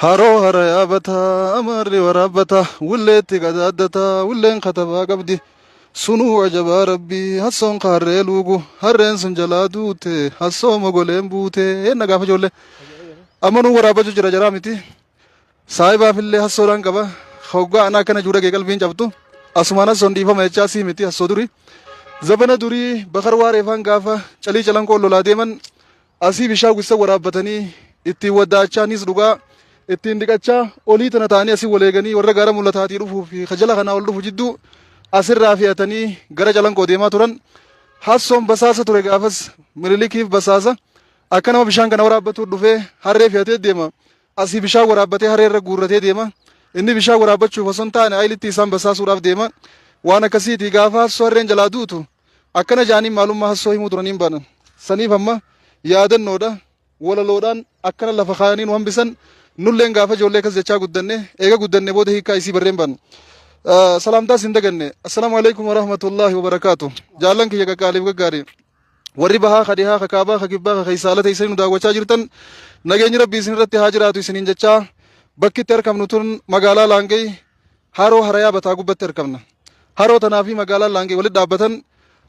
Haroo hara yaabataa, amaarri waraabbataa, wulleetti qadaaddataa, wulleen katabaa qabdi. Sunuu ajabaa rabbii, hassoon ka harree luugu, harreen sun jalaa duute, hassoo mogoleen buute. Enna gaafa ijoollee. Amma nuu waraabbachuu jira jaraa miti. Saahibaafillee hassoodhaan qaba. Hoggaa anaa akkana juu dhagee qalbiin cabtu. Asumaan hassoon dhiifama jechaa sii miti hassoo durii. Zabana durii Bakar Waareefaan gaafa calii calanqoon lolaa deeman Asii bishaan wissa waraabbatanii ittiin waddaachaa niis dhugaa ittiin dhiqachaa olii tana ta'anii asii wal eeganii warra gaara mul'ataatii dhufuu fi ka jala kanaa ol dhufu jidduu asirraa fe'atanii gara calanqoo deemaa turan. Hassoon basaasa ture gaafas Minilikiif basaasa akka nama bishaan kana waraabbatuu dhufee harree fe'atee deema. Asii bishaan waraabbatee harree irra guurratee deema. Inni bishaan waraabbachuuf osoo hin taane ayilitti isaan basaasuudhaaf deema. Waan akkasiiti gaafa hassoo harreen jalaa duutu Akkana ja'anii maalummaa hassoo himuu turanii hin baanan. Saniif amma yaadannoodha, walaloodhaan akkana lafa kaayanii nu hambisan. Nulleen gaafa ijoollee akkas jechaa guddanne, eega guddanne booda hiikkaa isii barreen baanne. Salaamtaas hin daganne. Assalaamu alaikum warahmatullaahi wabarakaatu. Jaallan kiyya qaqqaaliif gaggaarii. Warri bahaa, ka dhihaa, ka kaabaa, ka kibbaa, ka keessaa ala teessanii nu daawwachaa jirtan nageenyi Rabbii isin irratti haa jiraatu isiniin jechaa bakki itti argamnu tun magaalaa Laangee Haroo Harayaa Bataa gubbatti argamna. Haroo tanaa fi magaalaan Laangee walitti dhaabbatan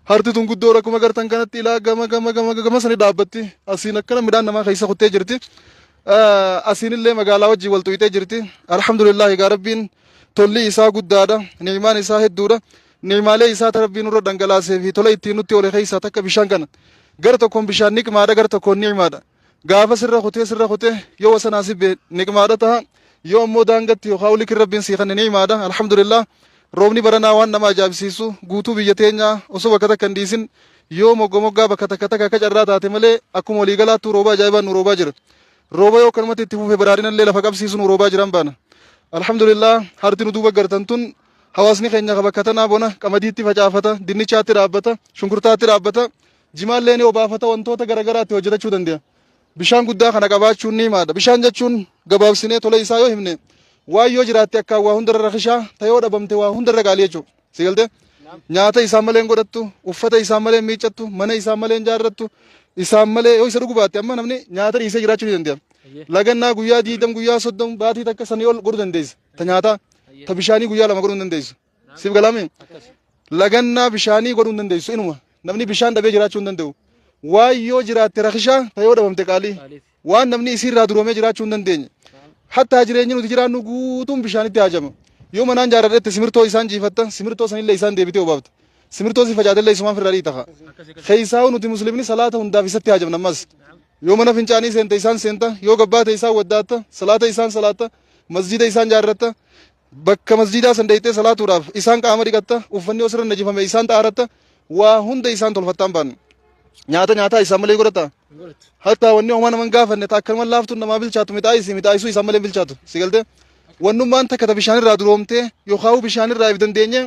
harti tun guddoo akkuma gartan kanatti ilaa gama gama gama gama sani dhaabbatti. Asiin akkana midhaan namaa keessa kuttee jirti. Asiin illee magaalaa wajjin wal xuyixee jirti. Alhamdulillah egaa Rabbiin tolli isaa guddaadha. Ni'imaan isaa hedduudha. Ni'imaalee isaa ta Rabbiin nurra dhangalaasee fi tola ittiin nutti oole keessaa takka bishaan kana. Gara tokkoon bishaan niqmaadha gara tokkoon ni'imaadha. Gaafa sirra kutee sirra kutee yoo wasanaa si bee niqmaadha taha yoo ammoo daangatti yookaan likin rabbiin sii kanne ni'imaadha alhamdulillah roobni baranaa waan nama ajaa'ibsiisu guutuu biyya teenyaa osoo bakka takka hin dhiisin yoo mogga moggaa bakka takka takka akka carraa taate malee akkuma waliigalaattuu rooba ajaa'ibaan nu roobaa jira rooba yoo akkanumatti itti fufe badhaadhina illee lafa qabsiisu nu roobaa jiran baana alhamdulillah harti nu duuba gartan tun hawaasni keenya ka bakka tanaa bona qamadiitti facaafata dinnichaatti dhaabbata shunkurtaatti dhaabbata Jimaallee ni obaafata wantoota garagaraatti hojjetachuu dande'a. Bishaan guddaa kana qabaachuun ni'imaadha. Bishaan jechuun gabaabsinee tola isaa yoo himne waan yoo jiraatte akkaan waa hundarra rakishaa ta yoo dhabamte waa hundarra qaalii jechuudha. Si galtee? Nyaata isaan malee hin godhattu, uffata isaan malee hin miiccattu, mana isaan malee hin jaarrattu, isaan malee yoo isa dhuguu baatte amma namni nyaata dhiisee jiraachuu ni danda'a. Lagannaa guyyaa 20 guyyaa 30 baatii takka sanii ol godhuu dandeessa. Ta nyaataa, ta bishaanii guyyaa 2 godhuu hin dandeessu. Siif galaame? Lagannaa bishaanii godhuu hin dandeessu inuma. Namni bishaan dhabee jiraachuu hin danda'u. Waan yoo jiraatte rakishaa ta yoo dhabamte qaalii. Waan namni isiirraa duroomee jiraachuu hin dandeenye. Hattaa jireenyi nuti jiraannu guutuun bishaanitti haajama. Yoo manaan jaarradhette simirtoo isaan jiifatta, simirtoo sanillee isaan deebitee obaafta. Simirtoo si facaatellee isumaan firraa dhiita kaa. Keessaa'u nuti muslimni salaata hundaaf isatti haajamna ammas. Yoo mana fincaanii seente isaan seenta, yoo gabbaate isaan waddaatta, salaata isaan salaatta, masjiida isaan jaarratta. Bakka masjiidaa san deeyxee salaatuudhaaf isaan qaama dhiqatta, uffanni yoo sirra najifame isaan xaaratta, waa hunda isaan tolfattaan baanne. Nyaata nyaataa isaan malee godhata. Hattaa wanni homaa naman gaafanne ta akkanuma laaftuun namaa bilchaatu mixaayisi mixaayisuu isaan malee bilchaatu. Si galtee? Wannummaan takka ta bishaan irraa duroomtee yookaan bishaan irraa if dandeenye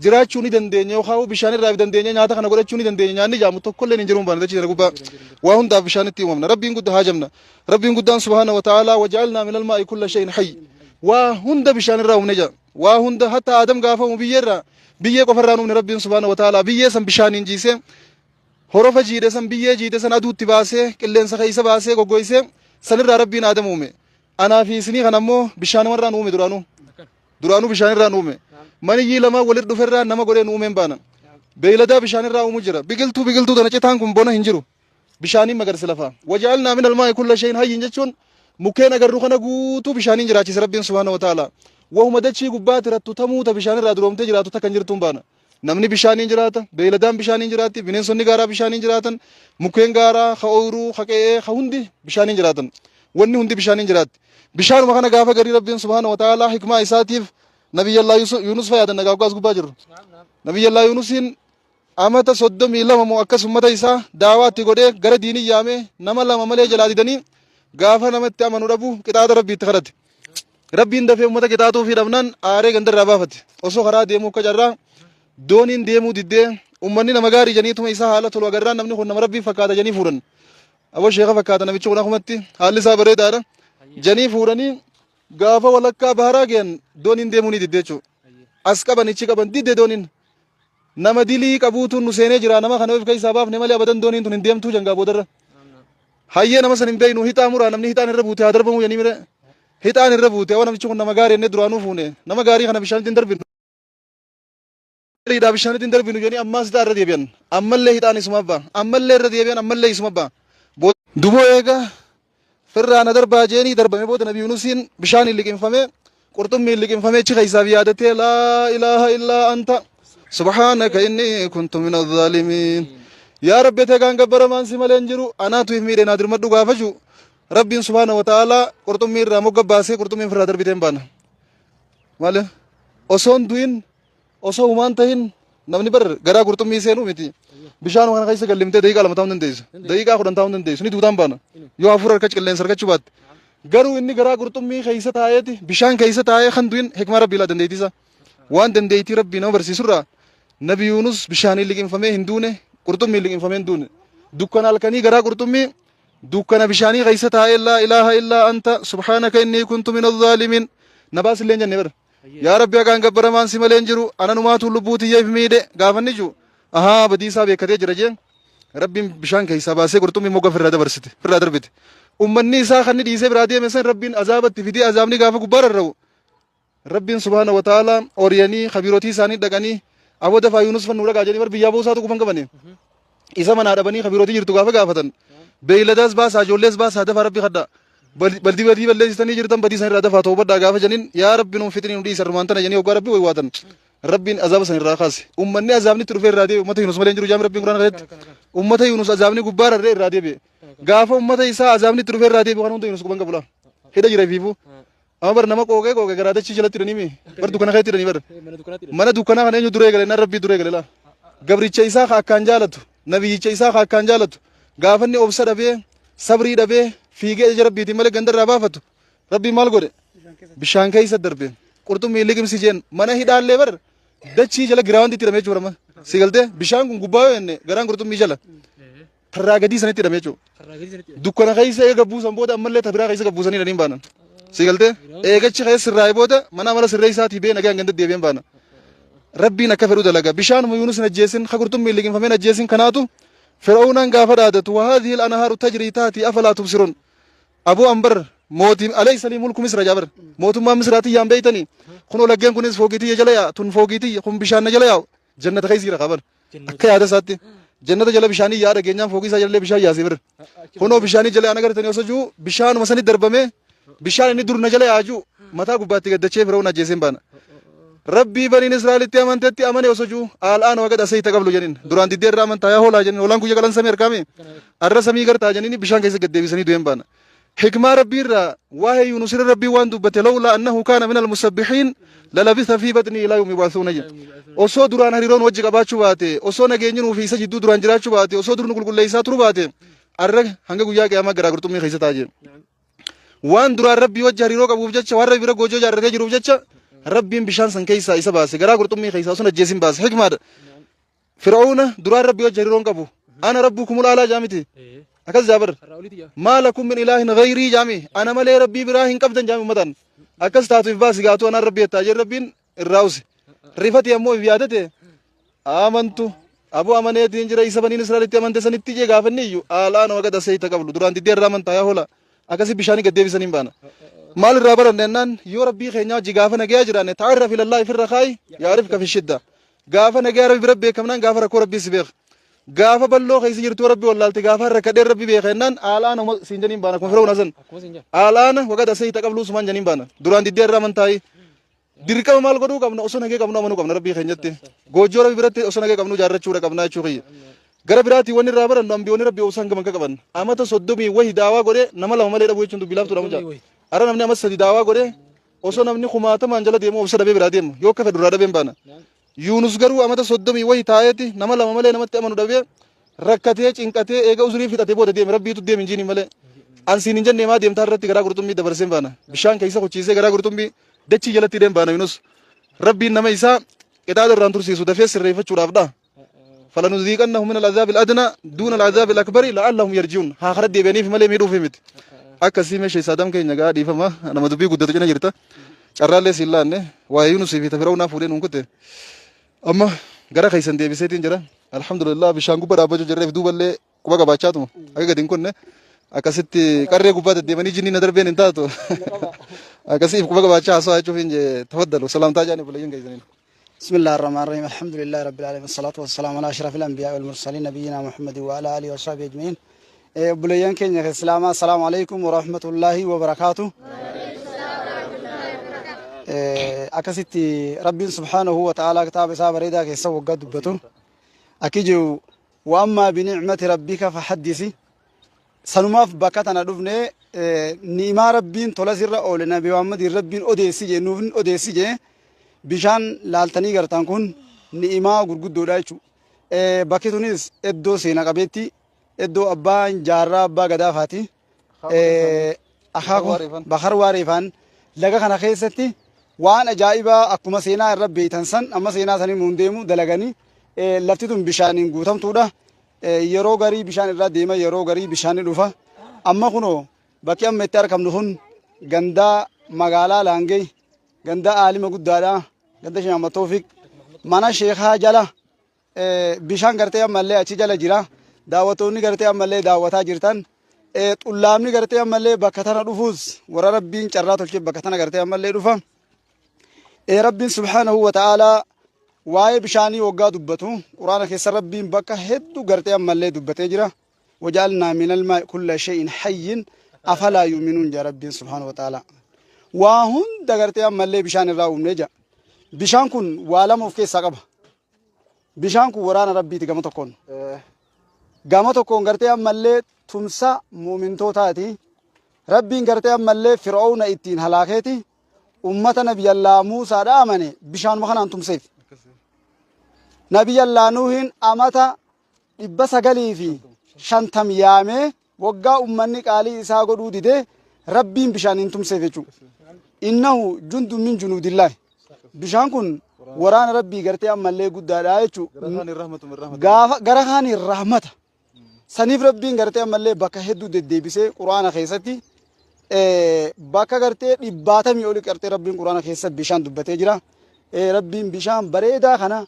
jiraachuu ni dandeenya yookaan bishaan irraa if dandeenye nyaata kana godhachuu ni dandeenya nyaanni jaamu tokkolleen hin jiru baana dachii tana gubbaa waa hundaaf bishaan itti uumamna rabbiin guddaa haajamna rabbiin guddaan subhaana wa ta'aalaa waja'alnaa minal maa'i kulla shay'in hayy waa hunda bishaan irraa uumne jaa waa hunda hatta aadam gaafa uumu biyyee irraa biyyee qofa irraa uumne rabbiin subhaana wa ta'aalaa biyyee san bishaaniin jiisee horofa jiidhe san biyyee jiidhe san aduutti baasee qilleensa keessa baasee goggoysee sanirraa rabbiin aadam uume anaa fi isinii kan ammoo bishaanumarraa nu uume duraanuu Duraanuu bishaan irraa nu uume. Maniyyii lamaan walitti dhufe irraa nama godhee nu uumeen baana. Beeyladaa bishaan irraa uumu jira. Biqiltuu biqiltuu tana citaan kun bona hin jiru. Bishaaniin magarsi lafaa. Waja'alnaa min almaa'i kulla shay'in hayyin jechuun mukkeen agarru kana guutuu bishaaniin jiraachise Rabbiin subhaanahu wa ta'ala. Wahuma dachii gubbaa tirattu tamuu ta bishaan irraa duroomtee jiraatu takka hin jirtuun baana. Namni bishaaniin jiraata, beeyladaan bishaaniin jiraatti, bineensonni gaaraa bishaaniin jiraatan, mukkeen gaaraa, ka ooyruu, ka qe'ee, ka hundi bishaaniin jiraatan. Wanni hundi bishaaniin jiraatti. Bishaanuma kana gaafa garii Rabbiin subhaanahu wa ta'aalaa hikmaa isaatiif Nabiyyallaa Yuunus fa yaadanna gaaf gaas gubbaa jirru. Nabiyyallaa Yuunusiin amata 32 moo akkas ummata isaa daawaatti godhee gara diinii yaamee nama lama malee jalaa didanii gaafa namatti amanu dhabu qixaaxa Rabbii itti kadhate. Rabbiin dafee uummata qixaaxuu fi dhabnaan aaree gandarraa baafate. Osoo karaa deemuu akka carraa dooniin deemuu diddee uummanni nama gaarii janiituma isaa haala tolu agarraan namni kun nama Rabbii fakkaata janii fuudhan. Aboo sheeka fakkaata namichi kun akumatti haalli isaa bareedaadha. Janii fuudhanii gaafa walakkaa baharaa ge'an dooniin deemuu ni didde jechuudha. As qaban ichi qaban didde dooniin. Nama dilii qabuutu nu seenee jira nama kana of keessaa baafne malee abadan dooniin tun hin deemtuu jangaa boodarra. Hayyee nama san hin beeknu hixaa muraa namni hixaan irra buute haa darbamuu janii mire. Hixaan irra buute awwa namichi kun nama gaarii jennee duraanuu fuune nama gaarii kana bishaanitti hin darbinu. Gaariidhaa bishaanitti hin darbinu jedhanii ammaas hixaa irra deebi'an. Ammallee hixaan isuma ba'a. Ammallee irra deebi'an ammallee isuma ba'a. Duboo eega firraa na darbaa jeeni darbame booda Nabi Yuunusiin bishaaniin liqimfamee qurxummiin liqimfamee achi keessaaf yaadatee laa ilaaha illaa anta subhaanaka inni kuntu min azzaalimiin. Yaa Rabbi ati egaan gabbaramaan si malee hin jiru anaatu if miidhe naa dirmadhu gaafa jiru Rabbiin subhaana wa ta'aalaa qurxummii irraa mogga baasee qurxummiin firraa darbiteen baana. Maali? Osoo hin du'in osoo humaan tahin namni bar garaa qurxummii seenuu miti. Bishaan kana keessa gallimtee daqiiqaa 2 taa'uu hin dandeessu. Daqiiqaa 10 taa'uu hin dandeessu. Ni duutaan baana. Yoo hafuura harka qilleensa argachuu baatte. Garuu inni garaa qurxummii keessa taa'eeti bishaan keessa taa'ee kan du'in hikmaa Rabbii laa dandeettii isaa. Waan dandeettii Rabbii nama barsiisurraa Nabi Yuunus bishaaniin liqimfamee hin duune qurxummiin liqimfamee hin duune. Dukkana halkanii garaa qurxummii Dukkana bishaanii keessa taa'ee laa ilaaha illaa anta subhaanaka innii kuntu min azzaalimin na baas illee hin jenne bara. Yaa Rabbi haqaan gabbaramaan si malee hin jiru ana numaatu lubbuu tiyyeef miidhe gaafanni jiru ahaa badii isaa beekatee jira jeen Rabbiin bishaan keessaa baasee qurxummii mogga firraa dabarsite firraa darbite. Ummanni isaa kan inni dhiisee biraa deeme san Rabbiin azaabatti fidee azaabni gaafa gubbaa rarra'u Rabbiin subhaana wa ta'ala oriyanii kabirotii isaanii dhaqanii aboo dafaa Yuunus fannuu dhaqaa jedhanii bar biyyaa buusaatu kufan qabanii. Isa manaa dhabanii kabirotii jirtu gaafa gaafatan beeyladaas baasaa ijoollees baasaa dafaa Rabbi kadhaa. Badii badii balleessitanii jirtan badii san irraa dafaa toobadhaa gaafa jedhaniin yaa Rabbi nuun fixinii nu dhiisi armaan tana jedhanii hoggaa Rabbi waywaatan. Rabbiin azaaba san irraa kaase. Ummanni azaabni itti dhufee irraa deebi'e ummata Yuunus malee hin jiru jaami Rabbiin Quraana keessatti. Ummata Yuunus azaabni gubbaa rarree irraa deebi'e. Gaafa ummata isaa azaabni itti dhufee irraa deebi'u kan hunda Yuunus quban qabu laa. Hidha jira ifiifuu. Amma bar nama qooqee qooqee garaa dachii jalatti hidhanii mi? Bar dukkana keetti hidhanii bar. Mana dukkanaatti hidhan. Mana dukkanaa kana eenyu duree gale? Nan Rabbii duree gale laa. Gabricha isaa ka akkaan jaalatu, nabiyyicha isaa ka akkaan jaalatu, gaafa inni obsa dhabee, sabrii dhabee, fiigee ajaja Rabbiitiin malee ganda irraa baafatu, Rabbiin maal godhe? Bishaan keessa darbe. Qurxummii liqimsi jeen mana hidhaallee bar dachii jala giraawwanditti hidhamee jechuudha. Si galtee bishaan kun gubbaa yoo jenne garaan qurxummii jala. Tarraa gadii sanitti hidhame jechuudha. Karraa gadii sanitti hidhame. Dukkana keessa eega buusan booda ammallee ta biraa keessa gabbuusanii hidhanii hin baanan. Si galtee? Eegachi keessa sirraa'e booda mana amala sirree isaatii bee nagaan ganda deebi'een baana. Rabbiin akka fedhu dalaga. Bishaanuma Yuunus hin ajjeesin, ka qurxummii liqimfamee hin ajjeesin kanaatu Fir'aunaan gaafa dhaadatu wahaadhihi al-anhaaru tajrii taatii afalaa tubsirun. Aboo an bar mootii alaysa lii mulku misra jaa bar mootummaan misraa tiyyaan beeytanii kunoo laggeen kunis foogii tiyya jala yaa tun foogii tiyya kun bishaan na jala yaa'u jannata keessa jira kabar Akka yaada isaatti jannata jala bishaanii yaa dhageenyaan foogii isaa jalallee bishaan yaasee bira. Kunoo bishaanii jala yaana gartanii osoo jiru bishaanuma sanitti darbamee bishaan inni dur na jala yaa jiru mataa gubbaatti gaddachee Fir'aun ajjeeseen baana. Rabbii baniin Israa'elitti amantetti amane osoo jiru al'aan waqad asayta qablu jedhin duraan diddee irraa amantaa yaa hoolaa jedhin hoolaan guyya qalan samii harkaami arra samii gartaa jedhini bishaan keessa gad deebisanii du'een baana. Hikmaa Rabbii irraa waa'ee Yuunus irra Rabbiin waan dubbate lawlaa annahu kaana minal musabbihiin lalabitha fii baxnii ilaa yawmi yub'athuuna jedhe. Osoo duraan hariiroon wajji qabaachuu baate, osoo nageenyi nuu fi isa jidduu duraan jiraachuu baate, osoo dur nu qulqulleessaa turuu baate, arra hanga guyyaa qiyaamaa garaa qurxummii keessa ta'a jedhe. Waan duraan Rabbii wajji hariiroo qabuuf jecha, waan Rabbi bira goojoo jaarratee jiruuf jecha, Rabbiin bishaan san keessaa isa baase, garaa qurxummii keessaa osoo hin ajjeesin baase. Hikmaadha. Fir'auna duraan Rabbi wajji hariiroo hin qabu. Ana rabbukumul aalaa jaa miti. Akkas jaa bar. Karraa oliiti jaa. Maa lakum min ilaahin ghayrii jaami. Ana malee Rabbii biraa hin qabdan jaami ummataan. Akkas taatu if baasi gaatu anaan Rabbi jettaa jee Rabbiin irraa use. Rifati ammoo if yaadate amantu aboo amaneetiin jira isa baniin Israa'elitti amante sanitti jee gaafanni iyyuu aalaana waqad asayta qablu duraan diddee irraa amantaa yaa hola akkasi bishaanii gad deebisanii hin baana. Maal irraa baranne jennaan yoo Rabbii keenyaa wajji gaafa nagayaa jiraanne ta'arraf ilallaa ifirra kaayi yaarifka fi shidda. Gaafa nagayaa Rabbi bira beekamnaan gaafa rakkoo Rabbii si beeka. Gaafa balloo keessa jirtu Rabbi wallaalte gaafa rakkadheen Rabbi beeka jennaan aalaana siin janiin baana akkuma Fir'auna san. Akkuma siin jaa. Aalaana waqad asayta qabluu sumaan janiin baana. Duraan diddee irraa amantaayi. Dirqama maal godhuu qabna osoo nagee qabnu amanuu qabna Rabbii keenyatti. Goojjoo Rabbi biratti osoo nagee qabnu jaarrachuudha qabna jechuu kiyya. Gara biraatiin wanni irraa barannu ambiyoonni Rabbii obsaan gaman qaban. Amata 30 wahi daawaa godhee nama lama malee dhabuu jechuun dubbii laaftuudha mucaa. Ara namni amata 3 daawaa godhee Osoo namni kumaatamaan jala deemu obsa dhabee biraa deema. Yoo akka fedhu irraa dhabee hin baana. Yuunus garuu amata 30 wahi taa'eeti nama lama malee namatti amanu dhabee rakkatee cinqatee eega uzrii fixatee booda deeme rabbiitu deemi hin jiiniin malee. An siin hin jennee maa deemtaa irratti garaa qurxummii dabarsee hin baana. Bishaan keessa kuchiisee garaa qurxummii dachii jalatti hidhee hin baana Yuunus. Rabbiin nama isaa qixaaxa irraan tursiisu dafee sirreeffachuudhaaf dha. Falanuziiqannahum min al-azaabi al-adnaa duuna al-azaabi al-akbari la'allahum yarji'uun. Haa kara deebi'aniif malee miidhuuf miti. Akkasii meesha isaa dam keenya gaa dhiifama nama dubbii guddatu cina jirta. Carraallee siin laanne waa'ee Yunusii fi Tafirawnaa fuudhee nuun kutte. Amma gara keessan deebiseetiin jira. Alhamdulillah bishaan gubbaa dhaabbachuu jirreef duuballee quba qabaachaatuma akka gadi hin kunne akkasitti qarree gubbaa deddeemanii jinniin na darbeen hin taatu. Akkasii if quba qabaachaa haasawaa jechuuf hin jee tafaddalu salaamtaa jaanii obboleeyyan keessaniin. بسم الله الرحمن الرحيم الحمد لله رب العالمين والصلاة والسلام على أشرف الأنبياء والمرسلين نبينا محمد وعلى آله وصحبه أجمعين. Obboleeyyan keenya Islaamaa, السلام عليكم ورحمة الله وبركاته. Akkasitti Rabbiin سبحانه وتعالى kitaaba isaa bareedaa keessa waggaa dubbatu akki jiru: وأما بنعمة ربك فحدث. Sanumaaf bakka tana dhufne. Ni'imaa Rabbiin tola sirra oole Nabi Muhammadiin Rabbiin odeessi jee, nuuf odeessi jee. Bishaan laaltanii gartan kun ni'imaa gurguddoodha jechuudha. Bakki tunis iddoo seena qabeetti, iddoo abbaan jaarraa abbaa gadaafaati. Akaakuu Bakar Waareefaan laga kana keessatti waan ajaa'ibaa akkuma seenaa irra beeytan san, amma seenaa sanii muun deemu dalaganii, lafti tun bishaaniin guutamtuudha. Yeroo garii bishaan irraa deema, yeroo garii bishaan ni dhufa. Amma kunoo bakki amma itti argamnu kun gandaa magaalaa Laangee, ganda aalima guddaadha. Ganda Sheekh Ahmad Toofiq mana sheekaa jala bishaan gartee ammallee achi jala jira. Daawwattoonni gartee ammallee daawwataa jirtan. Xullaamni gartee ammallee bakka tana dhufuus warra Rabbiin carraa tolchee bakka tana gartee ammallee dhufa. Rabbiin سبحانه وتعالى waa'ee bishaanii waggaa dubbatu Quraana keessa Rabbiin bakka hedduu gartee ammallee dubbatee jira. وجعلنا من الماء كل شيء حي أفلا يؤمنون jaa Rabbiin سبحانه وتعالى. Waa hunda gartee ammallee bishaan irraa uumnee jira. Bishaan kun waa lama of keessaa qaba. Bishaan kun waraana Rabbiiti gama tokkoon. Gama tokkoon gartee ammallee tumsa muumintootaati. Rabbiin gartee ammallee Fir'aawna ittiin halaakeeti. Ummata Nabiyyallaa Muusaadha amane bishaanuma kanaan tumseef. Nabiyyallaa Nuuhin amata 950 yaamee waggaa ummanni qaalii isaa godhuu didee Rabbiin bishaaniin tumseef jechuudha. إنه جند من جنود الله. Bishaan kun waraana Rabbii gartee ammallee guddaadha jechuudha. Gaafa gara kaaniin rahmata. Saniif Rabbiin gartee ammallee bakka hedduu deddeebisee Quraana keessatti bakka gartee 100 oli gartee Rabbiin Quraana keessa bishaan dubbatee jira. Rabbiin bishaan bareedaa kana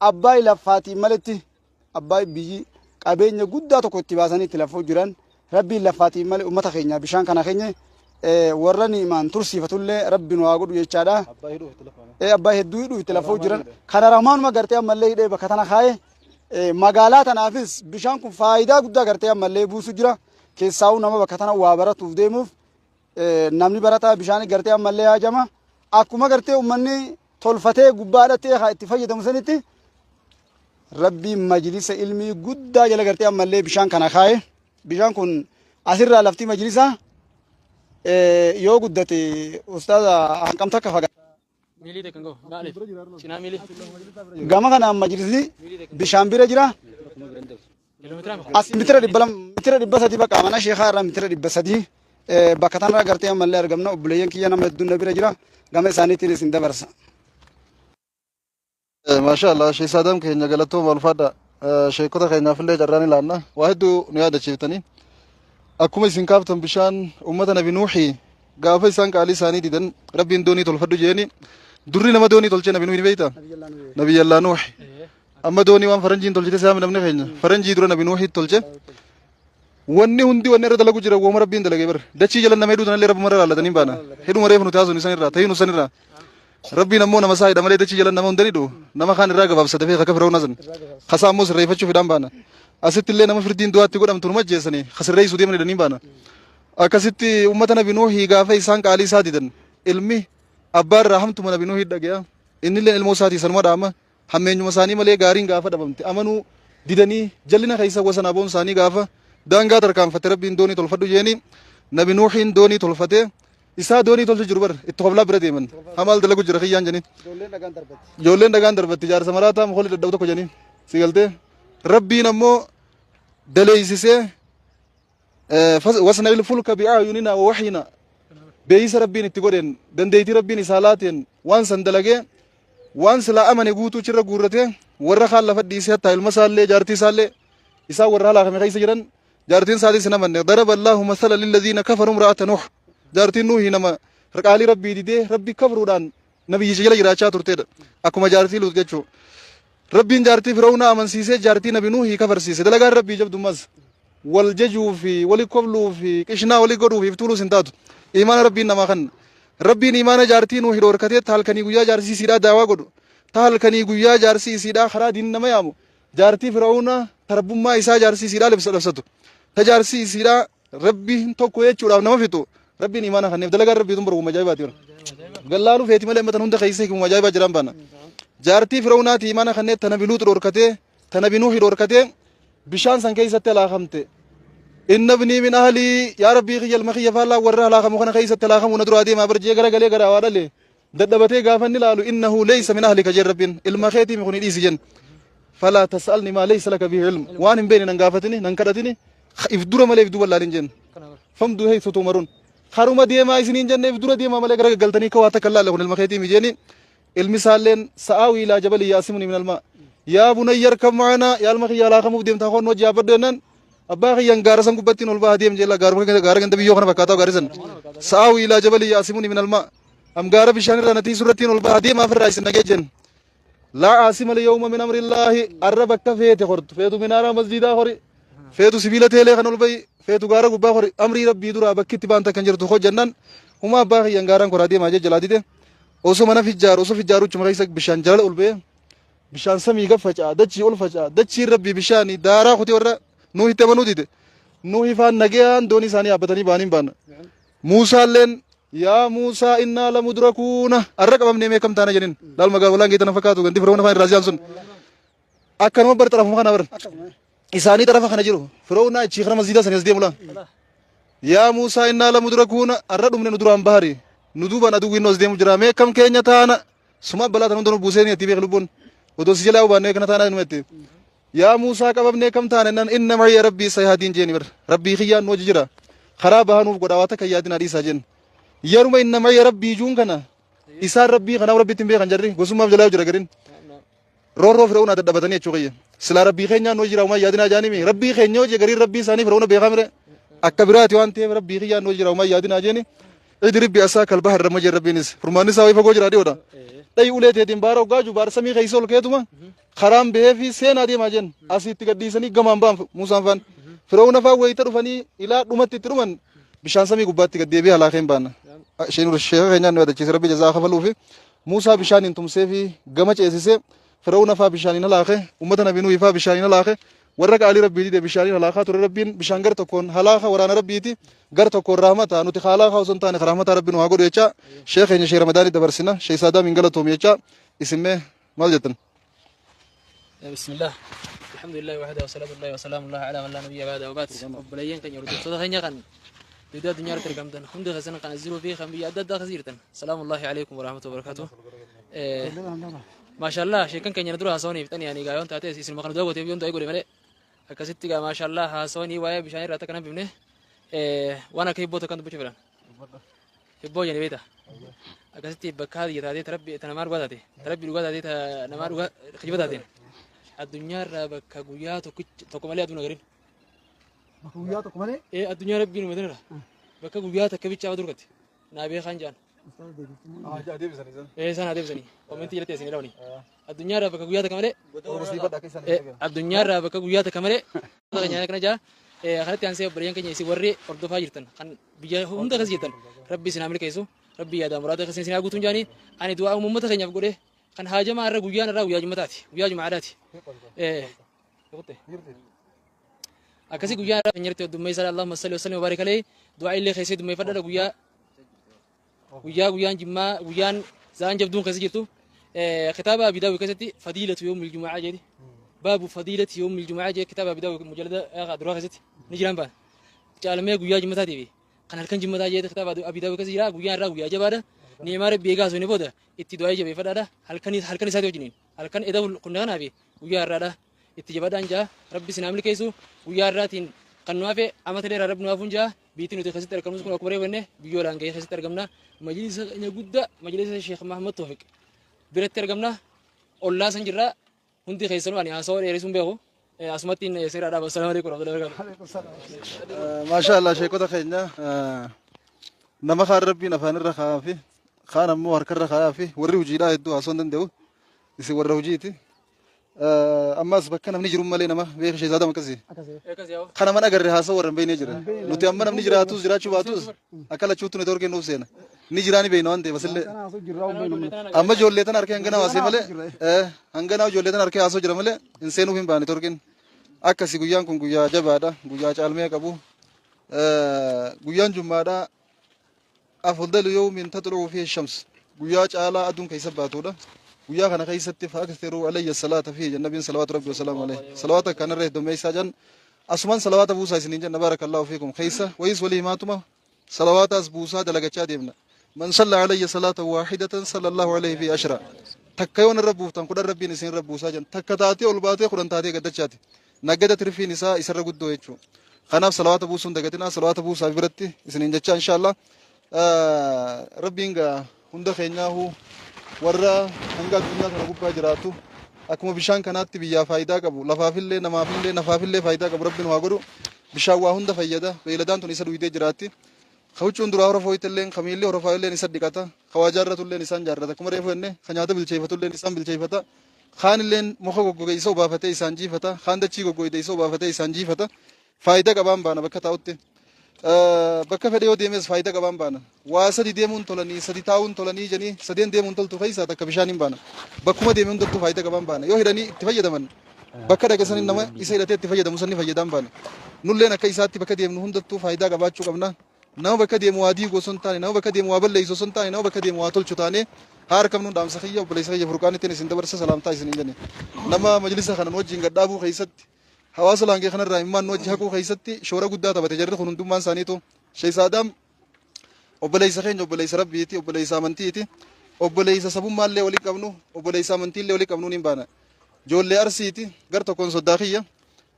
abbaay laffaatiin maletti, abbaay biyyi qabeenya guddaa tokko itti baasanii itti lafuu jiran, Rabbiin laffaatiin malee uummata keenya bishaan kana keenya warra ni'imaan tursiifatullee Rabbiin waa godhu jechaadha. Abbaa hedduu hidhuuf itti lafuu jiran kana rahmaanuma gartee ammallee hidhee bakka tana kaa'ee, magaalaa tanaafis bishaan kun faayidaa guddaa gartee ammallee buusu jira. Keessaa'uu nama bakka tana waa baratuuf deemuuf, namni barataa bishaan gartee ammallee haajama. Akkuma gartee uummanni tolfatee gubbaadhattee haa itti fayyadamu sanitti, Rabbiin majlisa ilmii guddaa jala gartee ammallee bishaan kana kaa'e. Bishaan kun asirraa lafti majlisa yoo guddate, ustaaza, hanqam takka fagaata. Miilii takka gahu. Maaliif? Cinaa miilii. Gama kanaan majlisni bishaan bira jira. Kiiloomeetira meeqa? As 200, 300 bakka mana sheekaa irraa 300 bakka tanarra gartee ammallee argamna. Obboleeyyan kiyya nama hedduun na bira jira. Gama isaaniitiin isin dabarsa. Maasha Allah, Sheek Saadam keenya galatooma, ulfaadha. Sheekota keenyaaf illee carraan ilaanna. Waa hedduu nu yaadachiiftanii. Akkuma isin kaaftan, bishaan uummata Nabi Nuuhi gaafa isaan qaalii isaanii didan Rabbiin doonii tolfadhu jeeni. Durri nama doonii tolchee Nabi Nuuhi ni beektaa? Nabiyyallaa Nuuhi. Amma doonii waan faranjiin tolchite si'aami namni keenya. Faranjii dura Nabi Nuuhi tolche. Wanni hundi wanni irra dalagu jira wooma Rabbiin dalagee bara. Dachii jala nama hedduu tanallee Rabbuma irra laallatanii baana. Heduma reefu nuti haasofnu isan irraa ta'inu san irraa. Rabbiin ammoo nama isaa hidha malee dachii jala nama hunda ni dhu'u. Nama kaan irraa gabaabsa dafee akka Fir'aawna san. Kasaa ammoo sirreeffachuu fidhaan baana. Asitti illee nama firdiin du'aatti godhamtu numa ajjeessanii kasirreessuu deeman hidhanii baana. Akkasitti uummata Nabi Nuuhii gaafa isaan qaalii isaa didan, ilmi abbaa irraa hamtuma Nabi Nuuhii dhagaya. Inni illee ilmoo isaatii sanuma dhaama. Hammeenyuma isaanii malee gaariin gaafa dhabamte amanuu didanii jallina keessa wasan aboon isaanii gaafa daangaa tarkaanfatte, Rabbiin doonii tolfadhu jeeni. Nabi Nuuhiin doonii tolfatee isaa doonii tolchu jiru bar itti qoblaa bira deeman hamaal dalagu jira kiyyaan janiin. Ijoolleen dhagaan darbatti, jaarsa maraataa mukoolli dadhabu tokko janiin si galtee. Rabbiin ammoo daleeysisee واصنع الفلك بأعيننا ووحينا. Beeysa Rabbiin itti godheen, dandeettii Rabbiin isaa laateen waan san dalagee, waan silaa amane guutuu chirra guurratee, warra kaan lafa dhiisee, hattaa ilma isaallee jaartii isaallee isaa warra halaakame keessa jiran, jaartiin isaatis hin amanne. ضرب الله مثلا للذين كفروا امرأة نوح. Jaartiin Nuuhi nama qaalii Rabbii didee Rabbi kafruudhaan nabiyyicha jala jiraachaa turteedha, akkuma jaartii Luut jechuu. Rabbiin jaartii Fir'awnaa amansiisee jaartii Nabi Nuuhii kafarsiise. Dalagaan Rabbii jabdummas wal jajuu fi wali kobluu fi qishnaa wali godhuu fi iftuuluus hin taatu. Imaana Rabbiin namaa kan Rabbiin iimaana jaartii Nuuhi dhoorkatee ta halkanii guyyaa jaarsii isiidhaa daawaa godhu, ta halkanii guyyaa jaarsii isiidhaa karaa diin nama yaamu, jaartii Fir'awnaa ta rabbummaa isaa jaarsii isiidhaa labsatu, ta jaarsii isiidhaa Rabbiin tokko jechuudhaaf nama fixu, Rabbiin iimaana kanneef dalagaan Rabbii tun baruma ajaa'ibaati bara. Gallaaluu feeti malee amma tan hunda keessa hikmuma ajaa'ibaa jiraan baana. Jaartii Fir'awnaati iimaana kannee ta Nabi Luux dhoorkatee, ta Nabi Nuuhi dhoorkatee bishaan san keessatti halaakamte. Inna ibnii min ahlii yaa Rabbii kiyya ilma kiyya faallaa warra halaakamu kana keessatti halaakamuu na duraa deemaa bar jee gara galee gara waa dhale. Dadhabatee gaafa inni laalu innahu laysa min ahlika jeen Rabbiin ilma keetii mi kuni dhiisi jeen. Falaa tas'alni maa laysa laka bihi ilm waan hin beekne nan gaafatini nan kadhatini if dura malee if duuba laalin jeen. Famduu haythu tuumaruun karuma deemaa isiniin jenne if dura deemaa malee gara gaggaltanii akka waa takka hin laalle kun ilma keetii mi jeeni. Ilmi isaalleen sa'aawii ilaa jabalin ya'simuni minal maa. Yaa bunayya arkab ma'anaa yaa ilma kiyya halaakamuuf deemtaa koon wajji yaabbadhu jennaan abbaa kiyyan gaara san gubbattiin ol baha deem jeella gaaruma gaara ganda biyyoo kana fakkaataa gaari san. Sa'aawii ilaa jabalin ya'simuni minal maa. Am gaara bishaan irraa na tiisu irrattiin ol baha deemaa ofirraa isin nagee jenna. Laa aasima liyawma min amrillaahi arra bakka feete kortu feetu minaaraa masjiidaa kori feetu sibiila teelee kan ol bahi feetu gaara gubbaa kori amrii rabbii duraa bakki itti baanta kan jirtu hojjannaan humaa abbaa kiyyan gaaraan koraa deemaa jee jalaa dide. Osoo mana fijjaaru osoo fijjaaru chuma keessa bishaan jala ol ba'ee bishaan samii gad faca'a dachii ol faca'a dachiin rabbii bishaanii daaraa kutee warra Nuuhitti amanuu dide. Nuuhi faan nagayaan doonii isaanii yaabbatanii ba'anii hin baana. Muusaalleen yaa Muusaa innaa lamudrakuuna arra qabamnee mee kam taana jedhin laal magaalaan geetana fakkaatu ganti firoona faan irraa siyaan sun akkanuma bar xarafuma kana bar isaanii xarafa kana jiru firoona achii kana masjiida sanii as deemu laa Yaa Muusaa innaa lamudrakuuna arra dhumne nu duraan bahari nu duubaan aduwwiin nu as deemu jira mee kam keenya taana suma balaa tan hunda nu buusee ni itti beeki lubbuun odoo si jalaa hubaannee kana taanaa nu itti yaa Muusaa qabamnee kam taana jennaan inna ma'iya rabbii sayahdiin jeeni bar rabbii kiyyaan nu wajji jira karaa bahaa nuuf godhaa waa takka yaadinaa dhiisaa jeen yeruma inna ma'iya rabbii juun kana isaan rabbii kanaaf rabbitti hin beekan jarri gosummaaf jalaa jira garin Roorroo Fir'awnaa dadhabatanii jechuu kiyya. Silaa Rabbii keenyaan nu jira homaa yaadinaa jaanimi. Rabbii keenya hojii gariin Rabbii isaanii Fir'awna beekaa mire. Akka biraati waan ta'eef Rabbii kiyyaan nu jira homaa yaadinaa jeeni. Idrib bi asaa kal bahar ramma jeen Rabbiinis. Furmaanni isaa wayii fagoo jira dhiyoodha. Dhayi ulee teetiin baara hoggaa jiru baara samii keessa ol keetuma karaan bahee fi seenaa deemaa jeen. Asiitti gadhiisanii gamaan ba'an Muusaan faan. Fir'awna faan wayita dhufanii ilaa dhumatti itti dhuman bishaan samii gubbaatti gad deebi'ee halaakeen baana. Sheeka keenyaan nu yaadachiise Rabbi jazaa kafaluufi. Muusaa bishaaniin tumseefii gama ceesise, Fir'awna faa bishaaniin halaake, ummata Nabi Nuuhi faa bishaaniin halaake, warra qaalii Rabbii dide bishaaniin halaakaa ture Rabbiin bishaan gar tokkoon halaaka waraana Rabbiiti, gar tokkoon rahmata, nuti ka halaakaa osoo hin taane ka rahmataa Rabbi nu haa godhu jechaa, Sheekh keenya Sheekh Ramadaanii dabarsina, Sheekh Saadaamiin galatoomi jechaa, isin mee maal jettan? بسم الله الحمد لله وحده والصلاة الله وسلام الله على من لا نبي بعده وبعد obboleeyyan keenya hordoftoota keenya kan viidiyoo addunyaa irratti argamtan hundi keessan kan as jiruu fi kan biyya adda addaa keessa jirtan salaamu Allaahi alaikum warahmatullahi wabarakatuh. Maashaallah sheekan keenya na dura haasawanii fixanii ani egaa yoon taate isinuma kana daawwateef yoon du'aa godhe malee akkasitti egaa maashaallah haasawanii waa'ee bishaan irraa takka nan bifne waan akka hibboo takkan dubbachuu fedhan. Hibboo jedhani beekta. Akkasitti bakka haadiyya taatee ta rabbi ta namaa dhugaa taate ta rabbi dhugaa taatee ta namaa dhugaa kijiba taateen addunyaa irraa bakka guyyaa tokkicha tokko malee aduun agarin. Bakka guyyaa tokko malee. Ee addunyaa rabbiin uume tanarra bakka guyyaa takka bichaa aduu argatte naa beekaan jaan. Ee isaan haa deebisanii komentii jalatti isin dhawani. Addunyaa irraa bakka guyyaa takka malee addunyaa irraa bakka guyyaa takka malee kana jaa kanatti aansee obboleeyyan keenya isin warri hordofaa jirtan kan biyya hunda keessa jirtan rabbi isin haa milkeessu rabbi yaadaa muraada keessa isin haa guutuun jaanii ani du'aa uummata keenyaaf godhe kan haajamaa irra guyyaan irraa guyyaa jummataati guyyaa jumaadhaati. Akkasii guyyaa irraa keenyatti heddummeessaa Allahumma salli wa sallim wa barik alayhi du'aa illee keessee dummeeffadha guyyaa guyyaa guyyaan jimmaa guyyaan za'aan jabduun keessa jirtu kitaaba Abi Daawud keessatti fadiilatu yoomil jumu'aa jedhi baabu fadiilati yoomil jumu'aa jedhi kitaaba Abi Daawud mujalada duraa keessatti ni jiraan baan caalmee guyyaa jimmataatii fi kan halkan jimmataa jedhi kitaaba Abi Daawud keessa jira guyyaan irraa guyyaa jabaadha ni'imaa rabbi eegaa osoo inni booda itti du'aa jabeeffadhaadha halkan halkan isaati wajjiniin halkan eda kunne kanaa fi guyyaa irraadha itti jabadhaan jaa rabbi isin haa milkeessu guyyaa irraatiin kan nu hafe amata dheeraa rabbi nu hafuun jaa Biyyi nuti keessatti argamnus kun akkuma reefu jenne biyyoo laangee keessatti argamna. Majlisa keenya guddaa majlisa Sheekh Mahammad Toofiq biratti argamna. Ollaa san jirra. Hundi keessanuu ani haasawaa dheeressuun beeku. Asumatti seera dhaaba. Assalaamu alaikum warahmatullahi wabarakatuh. Maashaa Allah sheekota keenya nama kaan rabbiin afaan irra kaa'aa fi kaan ammoo harka irra kaa'aa fi warri hojiidhaa hedduu haasoo hin danda'u isin warra hojiiti. Ammas bakka namni jiru malee nama beeka sheezaadam akkasii. Kana mana agarre haasa'u warra hin beekne jira. Nuti amma namni jiraatus jiraachuu baatus akka lachuutti neetwoorkiin nuuf seena. Ni jiraa ni beekna waan ta'eef asillee. Amma ijoollee tana harkee hangana haasee malee hanganaa ijoollee tana harkee haasoo jira malee hin seenuuf hin baane neetwoorkiin. Akkasi guyyaan kun guyyaa jabaadha. Guyyaa caalmee qabu. Guyyaan jummaadha. Afdalu yawmin taxlu'u fiihi shams. Guyyaa caalaa aduun keessa baatudha. Guyyaa kana keessatti fa'akthiruu alayya salaata fiihi jenna nabiin salawaatu rabbi wasalaamu alayhi. Salawaata kanarra heddummeessaa jan asumaan salawaata buusaa isiniin jenna baarakallaahu fiikum keessa wayiis walii himaatuma salawaataas buusaa dalagachaa deemna. Man salla alayya salaata waahidatan sallallahu alayhi fi ashra. Takka yoo narra buuftan 10 rabbiin isin irra buusaa jan takka taatee ol baatee 10 taatee gaddachaati. Nagada tirfiin isaa isarra guddoo jechuudha. Kanaaf salawaata buusuun dagatinaa salawaata buusaa biratti isiniin jechaa inshaallah. Rabbiin gaa hunda keenyaahu warra hanga addunyaa kana gubbaa jiraatu akkuma bishaan kanaatti biyyaa faayidaa qabu lafaafillee namaafillee nafaafillee faayidaa qabu rabbiin haa godhu. Bishaan waa hunda fayyada beeyladaan tun isa dhuydee jiraatti. Ka huccuun duraa horofooytelleen ka miilli horofaayilleen isa dhiqata ka waa jaarratulleen isaan jaarrata akkuma reefu jenne ka nyaata bilcheeffatulleen isaan bilcheeffata. Kaanilleen muka goggoge isa obaafatee isaan jiifata. Kaan dachii goggoyde isa obaafatee isaan jiifata. Faayida qabaan baana bakka taa'utti. Bakka fedhe yoo deemes faayida qabaan baana. Waa sadi deemuun tolanii, sadi taa'uun tolanii jedhanii sadeen deemuun toltu keessaa takka bishaaniin baana. Bakkuma deeme hundattuu faayida qabaan baana. Yoo hidhanii itti fayyadaman bakka dhaqe sanin nama isa hidhatee itti fayyadamu san ni fayyadaan baana. Nulleen akka isaatti bakka deemnu hundattuu faayidaa qabaachuu qabna. Nama bakka deemu waa diigu osoo hin taane, nama bakka deemu waa balleessu osoo hin taane, nama bakka deemu waa tolchu taanee haa arkamnuun dhaamsa kiyya obboleessa kiyya Furqaanittiin isin dabarsa salaamtaa isiniin jenne. Nama majlisa kana nu wajjin gad dhaabuu keessatti, hawaasa laangee kanarraa immaan nu wajji haquu keessatti shoora guddaa taphate jarri kun hundummaan isaaniitu. Sheek Saadaam obboleessa keenya obboleessa Rabbiiti, obboleessa amantiiti, obboleessa sabummaallee walii qabnu, obboleessa amantiillee walii qabnuun hin baana. Ijoollee Arsiiti gar tokkoon soddaa kiyya.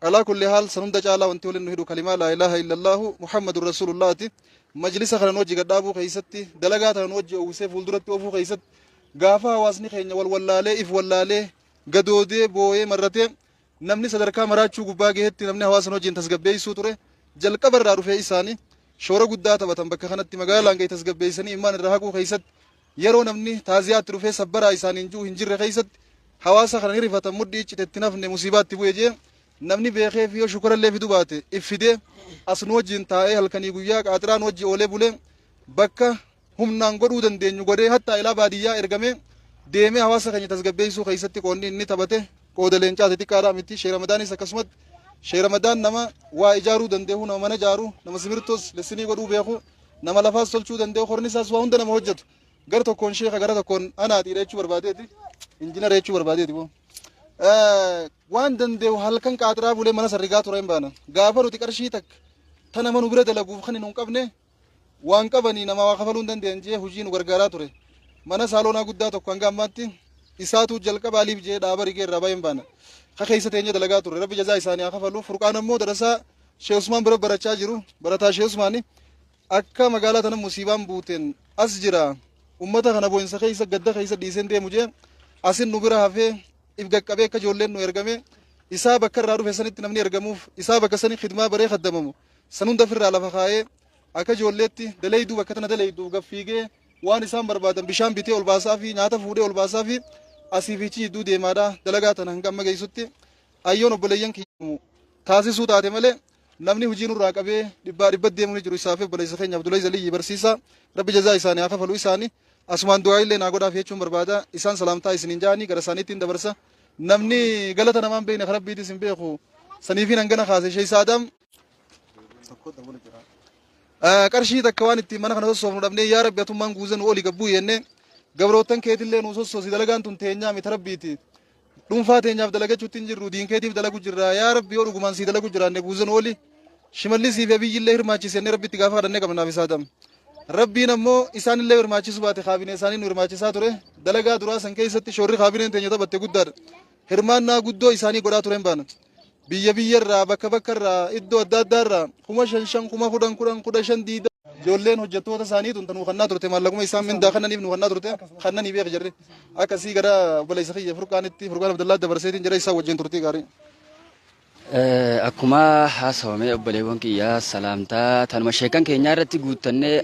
Alaa kulli haal san hunda caalaa wanti waliin nu hidhu kalimaa laa ilaaha illallaahu Muhammadun Rasuulullaati. Majlisa kana nu wajji gad dhaabuu keessatti, dalagaa tana nu wajji oowwisee fuulduratti oofuu keessatti, gaafa hawaasni keenya wal wallaalee, if wallaalee, gadoodee, booyee, marratee, namni sadarkaa maraachuu gubbaa gahetti namni hawaasa nu wajjin tasgabbeessuu ture. Jalqaba irraa dhufee isaani shoora guddaa taphatan bakka kanatti magaalaa Laangee tasgabbeessanii immaan irraa haquu keessatti yeroo namni taaziyaatti dhufee sabbaraa isaaniin ji'u hin jirre keessatti hawaasa kana ni rifatan mudhii iccite itti nafne musiibaa itti bu'e jee namni beekee fi yoo shukurallee fidu baate if fidee as nu wajjin taa'ee halkanii guyyaa qaaxiraa nu wajji oolee bulee bakka humnaan godhuu dandeenyu godhee hattaa ilaa baadiyyaa ergamee deemee hawaasa keenya tasgabbeessuu keessatti qoonni inni taphate qooda leencaati xiqqaadhaa miti. Shee Ramadaanis akkasumatti Shee Ramadaan nama waa ijaaruu danda'u nama mana ijaaru nama simirtoos lessinii godhuu beeku nama lafaas tolchuu danda'u horni isaas waa hunda nama hojjetu gara tokkoon sheeka gara tokkoon anaaxiidha jechuu barbaadeeti injinara jechuu barbaadeeti boo. Waan danda'u halkan qaaxiraa bulee mana sarrigaa ture hin baana gaafa nuti qarshii takka ta nama nu bira dalaguuf kan hin qabne waan qabanii nama waa kafaluu hin danda'an jee hojii nu gargaaraa ture. Mana saaloonaa guddaa tokko hanga ammaatti isaatu jalqaba aliif jee dhaaba rigee irraa baay'een baana. Ka keessa teenyee dalagaa turre rabbi jazaa isaanii haa kafalu. Furqaan ammoo darasaa Sheekh Usmaan bira barachaa jiru. Barataa Sheekh Usmaani akka magaalaa tana musiibaan buuteen as jira. Ummata kana boo'insa keessa gadda keessa dhiiseen deemu jee asin nu bira hafee if qaqqabee akka ijoolleen nu ergame isaa bakka irraa dhufe sanitti namni ergamuuf isaa bakka sani khidmaa baree kaddamamu san hunda ofirraa lafa kaayee akka ijoolleetti daleeyduu bakka tana daleeyduuf gad fiigee waan isaan barbaadan bishaan bitee ol baasaa fi nyaata fuudhee ol baasaa fi asii fi achi jidduu deemaadha dalagaa tana hanga amma geessutti ayyoon obboleeyyan kiyya taasisuu taate malee namni hojii nurraa qabee dhibbaa dhibbat deemuu ni jiru isaa fi obboleessa keenya Abdulaziz Aliyyi barsiisaa rabbi jazaa isaanii haa kafalu isaanii asumaan du'aa illee naa godhaaf jechuun barbaada isaan salaamtaa isiniin ja'anii gara isaaniittiin dabarsa namni galata namaan beekne kan rabbiitis hin beeku saniifiin hangana kaase Sheek Saadaam Qarshii takka waan ittiin mana kana sossoofnu dhabnee yaa Rabbi atummaan guuza nu oli gabbuu jennee gabroottan keetillee nu sossoosi dalagaan tun teenyaa miti Rabbiiti. Dhuunfaa teenyaaf dalagachuutti hin jirru diin keetiif dalagu jirra yaa Rabbi yoo dhugumaan sii dalagu jiraanne guuza nu oli. Shimallisii fi Abiyyillee hirmaachisi jennee Rabbitti gaafa kadhannee qabnaaf isaa dam. Rabbiin ammoo isaanillee hirmaachisuu baate kaabinee isaanii nu hirmaachisaa ture dalagaa duraa san keessatti shoorri kaabineen teenya taphatte guddaadha. Hirmaannaa guddoo isaanii godhaa tureen baana. Biyya biyya irraa, bakka bakka irraa, iddoo adda addaa irraa 5000 5, 10,000 10, 15 20. Ijoolleen hojjettoota isaanii tun ta nuu kannaa turte maallaquma isaan mindaa kannaniif nuu kannaa turte kannanii beeki jarri. Akkasii gara obboleessa kiyya Furqaanitti Furqaan Abdallaa dabarseetiin jara isaa wajjin turtii gaarii. Akkuma haasawame obboleewwan kiyya salaamtaa tanuma sheekan keenyaa irratti guuttannee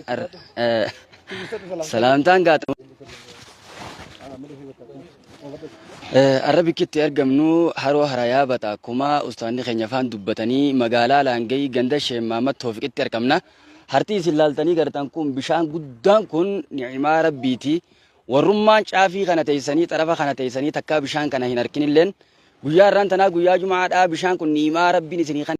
salaamtaan gaata. Arra bikki itti argamnu haroo harayaa bata akkuma ustaanni keenya afaan dubbatanii magaalaa Laangay ganda Sheek Mahammad Toofiqitti argamna. Harti isin laaltanii gartan kun bishaan guddaan kun ni'imaa rabbiiti. Warrummaan caafii kana teessanii xarafa kana teessanii takkaa bishaan kana hin arkinilleen guyyaa irraan tanaa guyyaa jumaadhaa bishaan kun ni'imaa rabbiin isinii kan